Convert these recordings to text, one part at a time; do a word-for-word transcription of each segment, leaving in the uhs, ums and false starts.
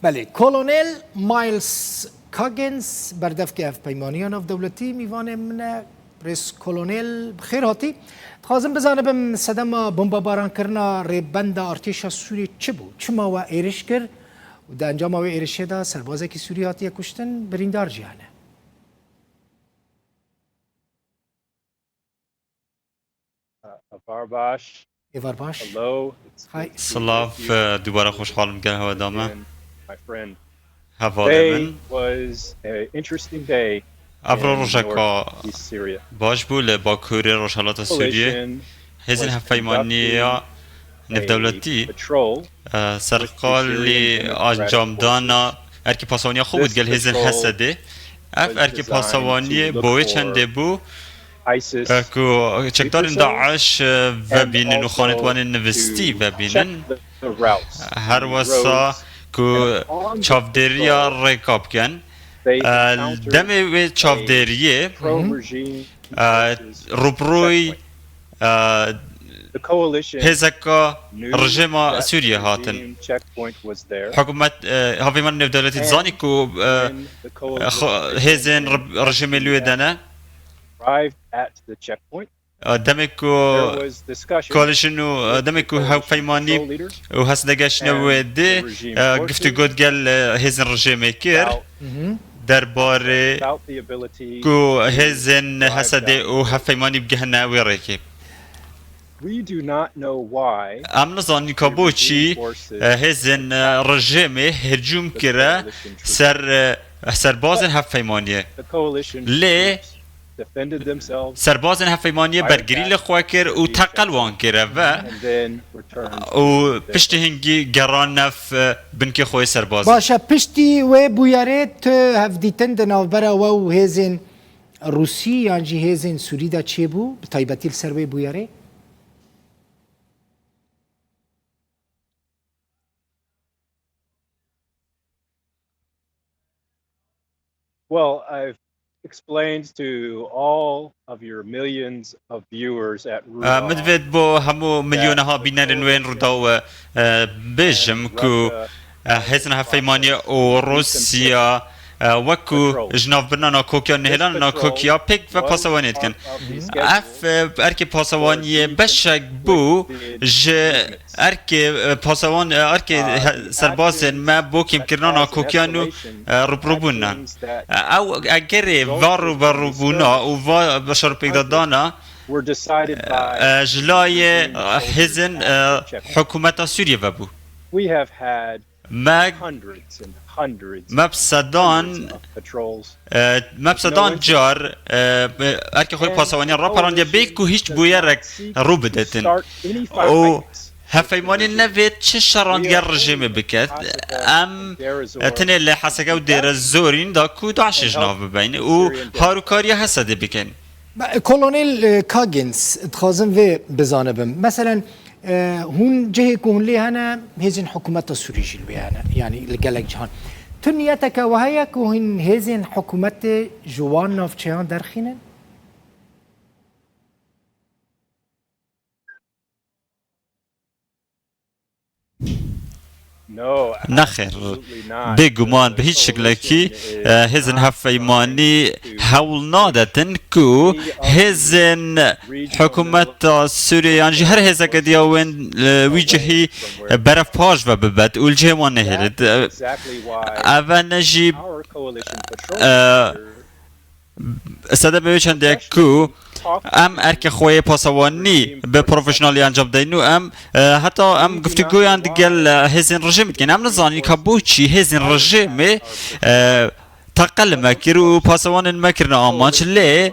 Belê, Kolonel Miles Coggins, berdevkê hevpeymaniya navdewletî, mîvanê min e. Birêz Kolonel, bi xêr hatî. Dixwazim bizanibim, sedema bombabarankirina rêbenda artêşa Sûriyê çi bû? Çima we êriş kir? Û di encama wê êrişê de serbazekî Sûrî hatiye kuştin, birîndar jî hene. Evar baş. Evar baş. Hello. Hi. Silav, e, dubare xweşhal im gel hewe dame. Hevalê min. Ev rojeka baş bû li Bakurê Rojhelata Sûriyê. Hêzên hevpeymaniya navdewletî, e, serqalî encamdana erkê pasewaniya xwe bû digel hêzên Hesedê. Ev erkê pasewaniyê bo wê çendê bû, e, ku çekdarên DAIŞ, e, vebînin û xanetwanên nivistî vebînin. Her wesa ku çavdêriya rêka bikin. E, demê wê çavdêriyê, e, rûbirûyî, e, hêzeka rejêma Sûriyê hatin. Hikûmet, e, hevpeymanê navdewletî dizanî ku, e, xwe-, hêzên re-, rejêmê li wê de ne. E, demê ku coalition û, e, demê ku hevpeymanî û Hesede geştine wê dê, e, giftûgo digel, e, hêzên rejêmê kir derbarê ku hêzên Hesedê û hevpeymanî bigihine wê rêkê. Em nizanin ka bo çî, e, hêzên, e, rejêmê hicûm kire ser, e, serbazên hevpeymaniyê. Lê serbazên hevpeymaniyê bergirî li xwe kir û teqel wan kir ev e û piştî hingî geran nav, e, binkê xwe yê serbazî. Baş e, piştî wê bûyerê tu hevdîtin di navbera we û hêzên Rûsî yan jî hêzên Sûrî de çêbû, bi taybetî li ser wê bûyerê? Well, I've explained to all of your millions of viewers at Rudolph. Min divêt bo hemû milyoneha bînerên wên Rûdaw, e, e, bêjim ku, e, hêzên hevpeymaniyê û Rûsya, e, wek ku ji navbirina nakokiya, nehêlana nakokiya pêk ve pasewaniyê dikin. Ev, e, erkê pasewaniyê beşek bû ji erkê, e, pasewan, e, erkê, e, serbazên me bo kêmkirina nakokiyan û, e, rûbirûbûnan. E, ew egerê va rûberûbûna û va beşarpêkdadana, e, ji layê, e, hêzên, e, hikûmeta Sûriyê vebû. Me Me bi sedan, e, me bi sedan car, e, erkê xwe yê pasewaniya raparandiye bê ku hîç bûyerek rû bidetin. Û hevpeymanî nevêt çi şeran digel rejîmê biket. Em, e, tenê li Heseke û Dêre Zorîn da ku DAIŞê ji nav bibeyn û harûkariya Hesedê bikin. Kolonel, e, Coggins, dixwazim vê bizanibim. Meselen, e, hûn cihê ku hûn lê hene, hêzên hikûmeta Sûrî jî li wê hene, yanî li gelek cihan. Tu niyeteke we heye ku hûn hêzên hikûmetê ji wan navçeyan derxînin? Nexêr, bêguman bi hîç şiklekî, e, hêzên hevpeymanî hewl nadetin ku hêzên hikûmeta Sûriyê yan jî her hêzeke diya wên, e, wî cihî, e, berevpaj ve bibet û li cihê wan nehêlit. E, ev e ne jî, e, Sedemê wê çendê ku em erkê xwe yê pasewanî bi profesyonelî encam deyn û em, e, heta em guftûgoyan digel, e, hêzên rejîmê dikin. Em nizanin ka bo çî hêzên rejîmê, e, teqel me kir û pasewanên me kirine amanc. Lê,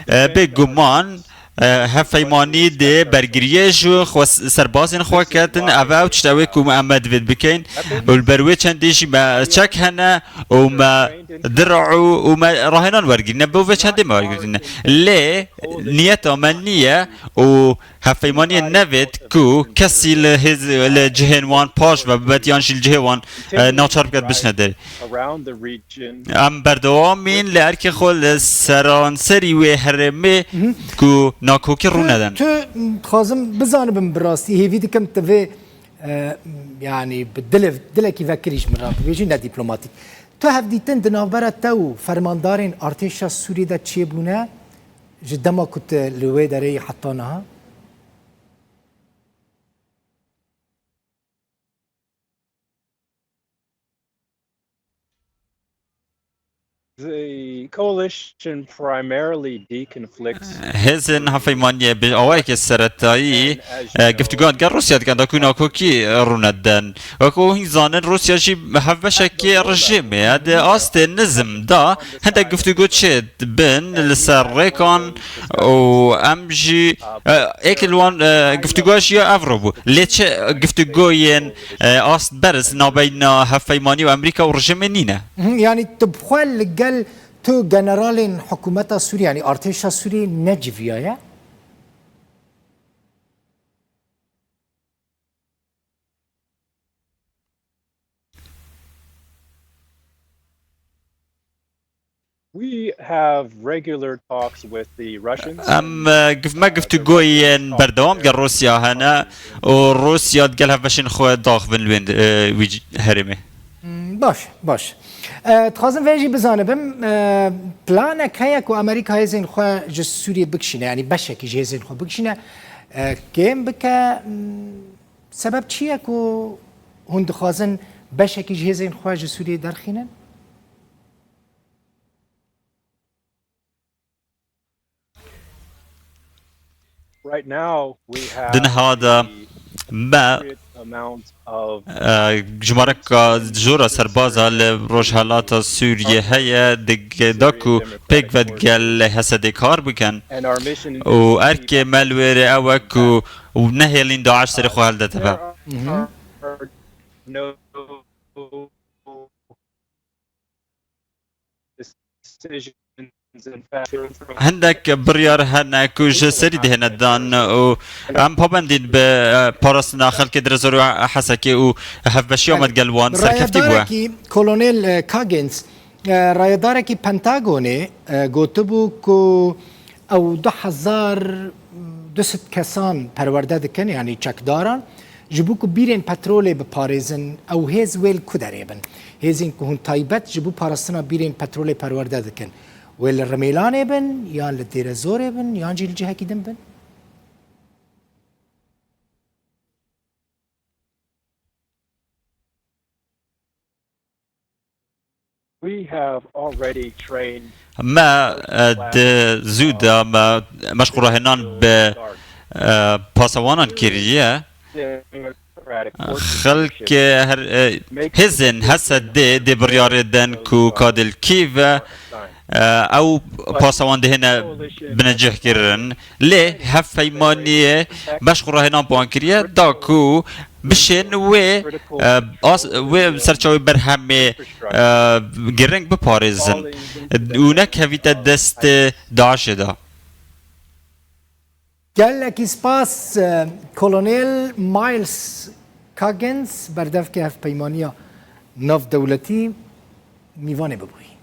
e, bêguman, e, hevpeymanî dê bergiriyê ji xwe, serbazên xwe ketin. Ev e ew tişt ew ê ku em me divêt bikeyn. Û li ber wê çendê jî me çek hene û me dirû û me rahênan wergirîne. Bo vê çendê me wergirtine. Lê niyeta me niye û hevpeymaniyê nevêt ku kesî li hêz, li cihên wan paş ve bibet yan jî li cihê wan, e, naçar biket biçine derê. Em berdewamîn li erkê xwe li seranserî wê herêmê ku nakokî rû nedin. Tu, tu, dixwazim bizanibim bi rastî, hêvî dikim tu vê E, yanî bi dilê, dilekî vekirî ji min re bibêjî, ne dîplomatîk. Tu hevdîtin di navbera te û fermandarên artêşa Sûriyê de çêbûne ji dema ku tu li wê derê yî heta niha? The coalition primarily deconflicts Hêzên hevpeymaniyê bi awayekî seretayî, e, giftugan gel Rûsya dikin, da ku nakokî rûne den. Wek hûn zanin, Rûsya jî hevbeşekî rejîmê ye. Di astê nizm de hindek giftugo çê bin li ser rêkan û em jî, e, êk li wan, e, giftugo jî ya ev re bû. Lê çi giftugoyên, e, ast berz nabeyna hevpeymanî û Amerîka û rejîmê nîne? Mhm, yanî tu bi xwe li gel tu generalên hikûmeta Sûriyê, yanî artêşa Sûriyê neciviyaye? We have regular talks with the Russians. Em, e, gif-, me giftugoyên berdewam gel Rûsya hene û Rûsya digel hevbeşên xwe daxivin li wên, e, wî c-, herêmê. Hmm, baş, baş. E, dixwazim vê jî bizanibim, e, planek heye ku Amerîka hêzên xwe ji Sûriyê bikişîne, yanî beşekî ji hêzên xwe bikişîne, e, kêm bike, hmm, sebeb çi ye ku hûn dixwazin beşekî ji hêzên xwe ji Sûriyê derxînin? Right now, we have Di niha de the me, appropriate amount of e, jimareka jora serbaza li rojhelata Sûriyê heye, dig-, da ku pêk ve digel Hesedê kar bikin. And our mission û is to erkê me li wê rê ew e ku nehêlîn DAIŞ serê xwe hildete be. There are no decisions, in fact, Hindek biryar hene ku ji serî dihêne dan û em pabendîn bi, e, parastina xelkê Direzor û Hesekê û hevbeşiya me digel wan serkeftî bûye. Rayedarekî Kolonel, e, Coggins, e, rayedarekî Pentagonê, e, gotibû ku ew du hezar du sed kesan perwerde dikin, yanî çekdaran, ji bo ku bîrên petrolê biparêzin, ew hêz wê li ku derê bin? Hêzên ku hûn taybet ji bo parastina bîrên petrolê perwerde dikin, wê li Rimêlanê bin, yan li Dêrezorê bin, yan jî li cihekî din bin? We have already trained Me, e, di zû de me meşq û rahênan bi, e, pasewanan kiriye. Democratic Forces Xelkê her, e, hêzên Hesedê dê biryarê den ku kadil Kîv e, e, ew pasewan dihêne binecihkirin. Lê hevpeymaniyê meşq û rahênan bi wan kiriye da ku bişên wê, e, as-, wê serçavê berhemê, e, giring biparêzin û nekevîte destê DAIŞê de. Gelekî spas, e, Kolonel Miles Coggins, berdevkê Hevpeymaniya Navdewletî, mîvanê bibûyî.